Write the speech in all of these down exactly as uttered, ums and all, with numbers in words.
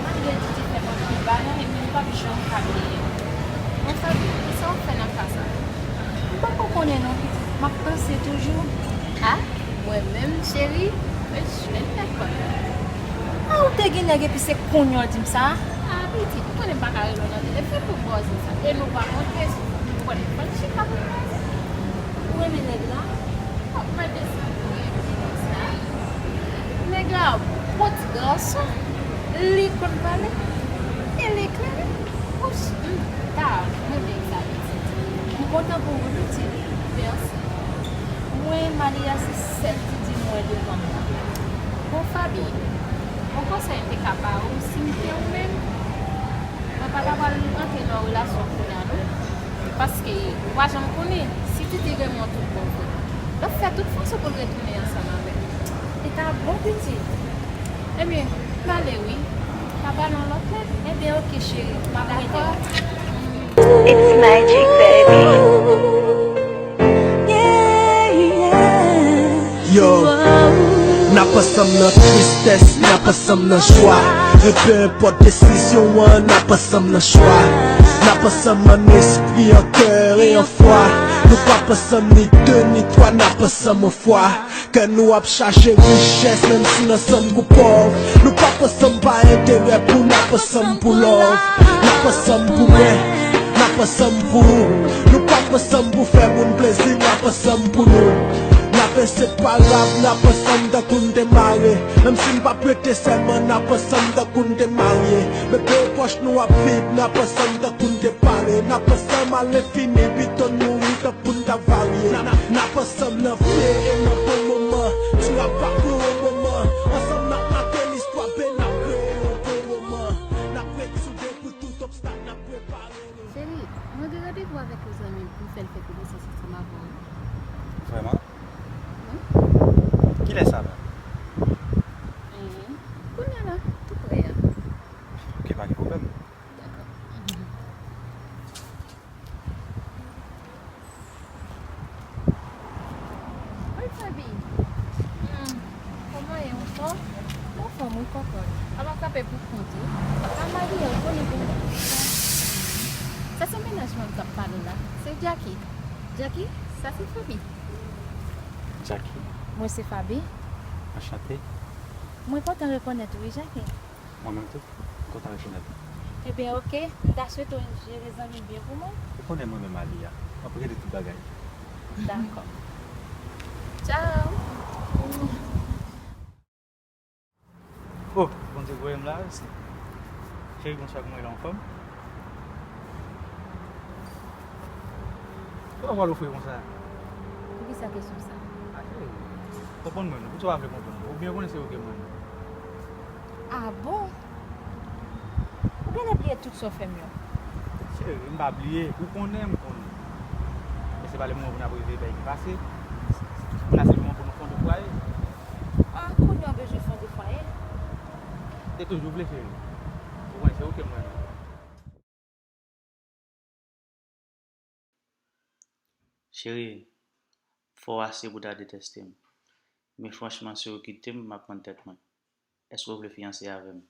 Malgre Didi fè m anpil bagay, men m p ap janm ka bliye l. Mwen, Faby, kisa w fè nan ka sa? M poko konnen non, pitit. M ap panse toujou. A, mwen menm, cheri, men jwenn nèg pa m. A, ou te gen nèg epi se kounye a w di m sa? A, pitit, ou konnen m pa ka rele w nan telefòn pou bòz sa. E nou pa montre sou fon. Ou konnen fò n chita pou n bòz. Ou renmen nèg la? Ap mande sa pou renmen konsa. Nèg la bon ti gason, li konn pale, e li klere. Wouch, m ta renmen sa pitit. M kontan pou ou, pitit. Mèsi. Mwen, Malia, se sèl ki di mwen devan m nan. Bon, Faby, yon konsèy m te ka ba ou, si m te ou menm, mwen pa ta pral antre nan relasyon kounye a non. Paske ou pa janm konnen si Titi renmen w tout bon vre. L ap fè tout fason pou l retounen ansanm avè w. Li ta bon pitit. Ebyen, m ale wi. Pa pale yon lòt lè. Ebyen, oke, cheri. M ap rete. Dakò. It's magic, baby. Yo, n ap ansanm nan tristès, n ap ansanm nan jwa. E pe enpòt desizyon an, n ap ansanm nan chwa. N ap ansanm an espri, an kè e an fwa. Nou p ap ansanm ni de ni twa, n ap ansanm an fwa. Kè nou ap chache richès, menm si n ansanm kou pòv. Nou p ap ansanm pa enterè pou n ap ansanm pou love. N ap ansanm pou mwen, n ap ansanm pou ou. Nou p ap ansanm pou fè moun plezi, n ap ansanm pou nou. N ap enseparab, n ap ansanm tankou n te mare. Menm si n p ap prete sèman, n ap ansanm tankou n te marye. Bebe pwòch nou ap viv, n ap ansanm tankou n te pale. N ap ansanm a lenfini, pito n mouri tankou n t ap varye. N ap, n ap ansanm nan vye e nan bon moman. Ti rap pa pou yon moman. Ansanm n ap make listwa, ben n ap kreye yon bon moman. N ap ret soude pou tout obstak, n ap prepare. Cheri, mwen gen randevou avèk yon zanmi m pou m fè l fè konesans ansanm avè w wi. Vrèman? Wi. Kilè sa menm? Enhen. Kounye a la, tou prè a. Ok, pa gen pwoblèm. Dakò. Wi, Faby. Hmm, kòman ye, ou anfòm? Mwen anfòm, wi, kòkòt. Al anfòm pou kont ou. Pa Malia, ou konnen pou sa. Sa se mennaj mwen k ap pale la. Se Jacky. Jacky, sa se Faby. Jacky. Mwen se Faby. Anchante. Mwen kontan rekonèt ou, wi, Jacky. Mwen menm tou, m kontan rekonèt ou. Ebyen, oke. M ta swete w jere zanmi byen pou mwen. Ou konnen mwen menm Malia, m ap regle tout bagay. Dakò. Tchao. Oh, Bondye voye m la, se. Cheri, bonswa, kòman w ye la, anfòm? Ou pa pral ofri konsa? Poukisa kesyon sa? Ah, cheri, konprann mwen non. Poukisa w pa vle konprann mwen? Ou byen konnen se ou ki mwen. Ah bon? Ou genlè bliye tout sa w fè m yo. Cheri, m pa bliye. Ou konnen, m konnen. Men se pa le moman pou n ap reveye bagay ki pase. Kounye a se le moman pou nou fonde fwaye. Ah, kounye a w bezwen fonde fwaye? Te toujou vle, cheri. Ou konnen se ou ki mwen. Cheri, fò w ase pou ta deteste m. Men franchman, si w kite m, m ap rann tèt mwen. Èske w vle fiyanse avè m?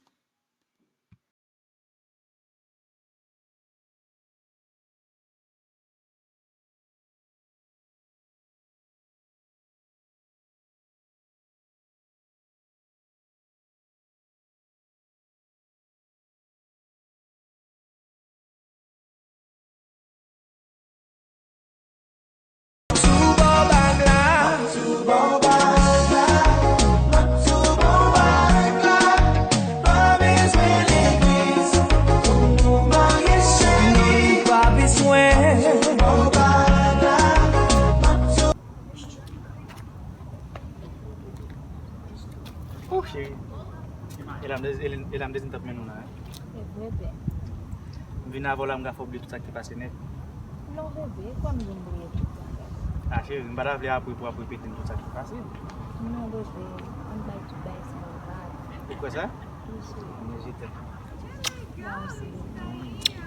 E la m dezi- e la m dezin t ap mennen w la, hein? E vre, bebe. M vin avè w la, m ka fè w bliye tout sa ki te pase nèt. Non, bebe, kòm vin bliye tout bagay. Ah, cheri, m pa ta vle apre pou ap repete m tout sa ki te pase. Non, bebe, ann bay tout bagay sa yo vag. Ou kwè sa? Wi, cheri. Mwen je t'aime. Mwen osi, bebe.